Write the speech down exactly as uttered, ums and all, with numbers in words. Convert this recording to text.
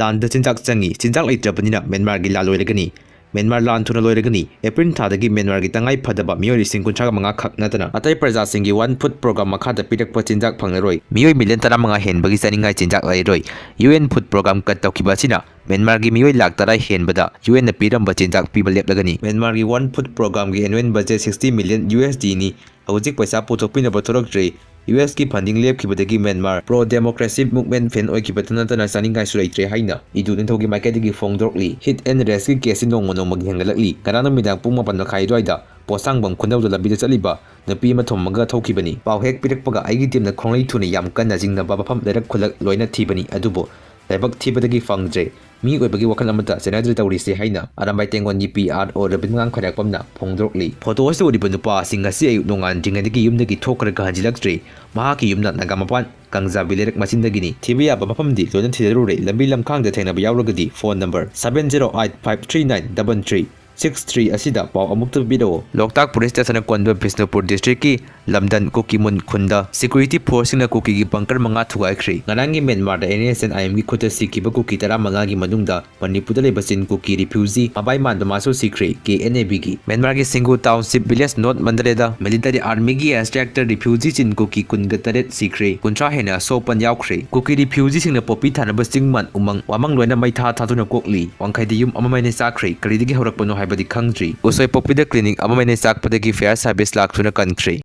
ꯂꯥꯟꯗ ꯆꯤꯟꯖꯥꯛ ꯆꯪꯏ꯫ ꯆꯤꯟꯖꯥꯛ ꯂꯩꯇ꯭ꯔꯕꯅꯤꯅ ꯃ꯭ꯌꯥꯟꯃꯥꯔꯒꯤ ꯂꯥꯟ ꯂꯣꯏꯔꯒꯅꯤ꯫ ꯃ꯭ꯌꯥꯟꯃꯥꯔ ꯂꯥꯟ ꯊꯨꯅ ꯂꯣꯏꯔꯒꯅꯤ꯫ ꯑꯦꯄ꯭ꯔꯤꯜ ꯊꯥꯗꯒꯤ ꯃ꯭ꯌꯥꯟꯃꯥꯔꯒꯤ ꯇꯉꯥꯏ ꯐꯗꯕ ꯃꯤꯑꯣꯏ ꯂꯤꯁꯤꯡ ꯀꯨꯟꯊ꯭ꯔꯥ ꯃꯉꯥ ꯈꯛ ꯅꯠꯇꯅ ꯑꯇꯩ ꯄ꯭ꯔꯖꯥꯁꯤꯡꯒꯤ ꯋꯥꯟ ꯐꯨꯗ ꯄ꯭ꯔꯣꯒ꯭ꯔꯥꯝ ꯃꯈꯥꯗ ꯄꯤꯔꯛꯄ ꯆꯤꯟꯖꯥꯛ ꯐꯪꯂꯔꯣꯏ꯫ ꯃꯤꯑꯣꯏ ꯃꯤꯂꯤꯌꯟ ꯇꯔꯥꯃꯉꯥ ꯍꯦꯟꯕꯒꯤ ꯆꯥꯅꯤꯡꯉꯥꯏ ꯆꯤꯟꯖꯥꯛ ꯂꯩꯔꯣꯏ꯫ ꯌꯨ ꯑꯦꯟ ꯐꯨꯗ ꯄ꯭ꯔꯣꯒ꯭ꯔꯥꯝ ꯀꯠ ꯇꯧꯈꯤꯕ ꯑꯁꯤꯅ ꯃ꯭ꯌꯥꯟꯃꯥꯔꯒꯤ ꯃꯤꯑꯣꯏ ꯂꯥꯈ ꯇꯔꯥ ꯍꯦꯟꯕꯗ ꯌꯨ ꯑꯦꯟꯅ ꯄꯤꯔꯝꯕ ꯆꯤꯟꯖꯥꯛ ꯄꯤꯕ ꯂꯦꯞꯂꯒꯅꯤ꯫ ꯃ꯭ꯌꯥꯟꯃꯥꯔꯒꯤ ꯋꯥꯟ ꯐꯨꯗ ꯄ꯭ꯔꯣꯒ꯭ꯔꯥꯝꯒꯤ annual budget sixty million U S ꯗꯤꯅꯤ꯫ ꯍꯧꯖꯤꯛ ꯄꯩꯁꯥ ꯄꯨꯊꯣꯛꯄꯤꯅꯕ ꯊꯣꯔꯛꯇ꯭ꯔꯦ꯫ ꯌꯨ ꯑꯦꯁꯀꯤ ꯐꯟꯗꯤꯡ ꯂꯦꯞꯈꯤꯕꯗꯒꯤ Myanmar pro democracy movement fan ꯑꯣꯏꯈꯤꯕꯇ ꯅꯠꯇꯅ ꯆꯥꯅꯤꯡꯉꯥꯏꯁꯨ ꯂꯩꯇ꯭ꯔꯦ ꯍꯥꯏꯅ ꯏꯗꯨ ꯅꯤꯡꯊꯧꯒꯤ ꯃꯥꯏꯀꯩꯗꯒꯤ ꯐꯣꯡꯗꯣꯔꯛꯂꯤ꯫ ꯍꯤꯠ ꯑꯦꯟ ꯔꯦꯁꯀꯤ ꯀꯦꯁꯁꯤ ꯅꯣꯡꯃ ꯅꯣꯡꯃꯒꯤ ꯍꯦꯟꯒꯠꯂꯛꯂꯤ꯫ ꯉꯔꯥꯡ ꯅꯨꯃꯤꯗꯥꯡ ꯄꯨꯡ ꯃꯥꯄꯟ ꯃꯈꯥꯏ ꯑꯗꯨꯋꯥꯏꯗ ꯄꯣꯠꯁꯥꯡꯕꯝ ꯈꯨꯅꯧꯗ ꯂꯝꯕꯤꯗ ꯆꯠꯂꯤꯕ ꯅꯨꯄꯤ ꯑꯃ ꯊꯣꯝꯃꯒ ꯊꯣꯛꯈꯤꯕꯅꯤ꯫ ꯄꯥꯎ ꯍꯦꯛ ꯄꯤꯔꯛꯄꯒ ꯑꯩꯒꯤ ꯇꯤꯝꯅ ꯈꯣꯡꯂꯩ ꯊꯨꯅ ꯌꯥꯝ ꯀꯟꯅ ꯆꯤꯡꯅꯕ ꯃꯐꯝ ꯂꯩꯔꯛ ꯈꯨꯜꯂꯛ ꯂꯣꯏꯅ ꯊꯤꯕꯅꯤ, ꯑꯗꯨꯕꯨ ꯂꯥꯏꯕꯛ ꯊꯤꯕꯗꯒꯤ ꯐꯪꯗ꯭ꯔꯦ꯫ ꯃꯤ ꯑꯣꯏꯕꯒꯤ ꯋꯥꯈꯜ ꯑꯃꯠꯇ ꯆꯦꯟꯅꯗ꯭ꯔꯦ ꯇꯧꯔꯤꯁꯦ ꯍꯥꯏꯅ ꯑꯔꯥꯝꯕꯥꯏ ꯇꯦꯡꯒꯣꯟꯒꯤ ꯄꯤ ꯑꯥꯔ ꯑꯣ ꯔꯕꯤꯟ ꯉꯥꯡꯈꯩꯔꯥꯛꯄꯝꯅ ꯐꯣꯡꯗꯣꯔꯛꯂꯤ꯫ ꯐꯣꯇꯣ ꯑꯁꯤꯗ ꯎꯔꯤꯕ ꯅꯨꯄꯥ ꯑꯁꯤ ꯉꯁꯤ ꯑꯌꯨꯛ ꯅꯣꯡꯉꯥꯟꯗ꯭ꯔꯤꯉꯩꯗꯒꯤ ꯌꯨꯝꯗꯒꯤ ꯊꯣꯛꯈ꯭ꯔꯒ ꯍꯟꯖꯤꯜꯂꯛꯇ꯭ꯔꯤ꯫ ꯃꯍꯥꯛꯀꯤ ꯌꯨꯝꯅ ꯅꯥꯒꯥ ꯃꯄꯥꯟ ꯀꯪꯖꯥꯕꯤ ꯂꯩꯔꯛ ꯃꯆꯤꯟꯗꯒꯤꯅꯤ꯫ ꯊꯤꯕ ꯌꯥꯕ ꯃꯐꯝꯗꯤ ꯂꯣꯏꯅ ꯊꯤꯖꯔꯨꯔꯦ꯫ ꯂꯝꯕꯤ ꯂꯝꯈꯥꯡꯗ ꯊꯦꯡꯅꯕ ꯌꯥꯎꯔꯒꯗꯤ phone number seven zero eight five three nine double three six three ꯑꯁꯤꯗ ꯄꯥꯎ ꯑꯃꯨꯛꯇ ꯄꯤꯔꯛꯎ꯫ ꯂꯣꯛꯇꯥꯛ ꯄꯨꯂꯤꯁ ꯁ꯭ꯇꯦꯁꯟꯅ ꯀꯣꯟꯕ ꯕꯤꯁꯅꯨꯄꯨꯔ ꯗꯤꯁꯇ꯭ꯔꯤꯛꯀꯤ ꯂꯝꯗꯟ ꯀꯨꯀꯤꯃꯨꯟ ꯈꯨꯟꯗ ꯁꯦꯀ꯭ꯌꯨꯔꯤꯇꯤ ꯐꯣꯔꯁꯁꯤꯡꯅ ꯀꯨꯀꯤꯒꯤ ꯕꯪꯀꯔ ꯃꯉꯥ ꯊꯨꯒꯥꯏꯈ꯭ꯔꯦ꯫ ꯉꯔꯥꯡꯒꯤ ꯃ꯭ꯌꯥꯟꯃꯥꯔꯗ ꯑꯦꯟ ꯑꯦꯁ ꯑꯦꯟ ꯑꯥꯏ ꯑꯦꯝꯒꯤ ꯈꯨꯠꯇ ꯁꯤꯈꯤꯕ ꯀꯨꯀꯤ ꯇꯔꯥꯃꯉꯥꯒꯤ ꯃꯅꯨꯡꯗ ꯃꯅꯤꯄꯨꯔꯗ ꯂꯩꯕ ꯆꯤꯟ ꯀꯨꯀꯤ ꯔꯤꯐ꯭ꯌꯨꯖꯤ ꯃꯕꯥꯏ ꯃꯥꯟꯕ ꯃꯥꯁꯨ ꯁꯤꯈ꯭ꯔꯦ꯫ ꯀꯦ ꯑꯦꯟ ꯑꯦ ꯕꯤꯒꯤ ꯃ꯭ꯌꯥꯟꯃꯥꯔꯒꯤ ꯁꯤꯡꯒꯨ ꯇꯥꯎꯟꯁꯤꯞ ꯚꯤꯂꯦꯖ ꯅꯣꯔꯠ ꯃꯟꯗꯂꯦꯗ ꯃꯤꯂꯤꯇꯔꯤ ꯑꯥꯔꯃꯤꯒꯤ ꯑꯦꯁꯇ꯭ꯔꯦꯛꯇꯔ ꯔꯤꯐ꯭ꯌꯨꯖꯤ ꯆꯤꯟ ꯀꯨꯀꯤ ꯀꯨꯟꯒ ꯇꯔꯦꯠ ꯁꯤꯈ꯭ꯔꯦ, ꯀꯨꯟꯊ꯭ꯔꯥ ꯍꯦꯟꯅ ꯑꯁꯣꯛ ꯑꯄꯟ ꯌꯥꯎꯈ꯭ꯔꯦ꯫ ꯀꯨꯀꯤ ꯔꯤꯐ꯭ꯌꯨꯖꯤꯁꯤꯡꯅ ꯄꯣꯄꯤ ꯊꯥꯅꯕ ꯆꯤꯡ ꯃꯥꯟ ꯎꯃꯪ ꯋꯥꯃꯪ ꯂꯣꯏꯅ ꯃꯩ ꯊꯥ ꯊꯥꯗꯨꯅ ꯀꯣꯛꯂꯤ꯫ ꯋꯥꯡꯈꯩꯗ ꯌꯨꯝ ꯑꯃ ꯃꯩꯅ ꯆꯥꯛꯈ꯭ꯔꯦ꯫ ꯀꯔꯤꯗꯒꯤ ꯍꯧꯔꯛꯄꯅꯣ ꯍꯥꯏꯕꯗꯤ ꯈꯪꯗ꯭ꯔꯤ꯫ ꯎꯁꯣꯏ ꯄꯣꯛꯄꯤꯗ ꯀ꯭ꯂꯤꯅꯤꯛ ꯑꯃ ꯃꯩꯅ ꯆꯥꯛꯄꯗꯒꯤ ꯐꯥꯌꯔ ꯁꯥꯔꯚꯤꯁ ꯂꯥꯛꯇꯨꯅ ꯀꯟꯈ꯭ꯔꯦ꯫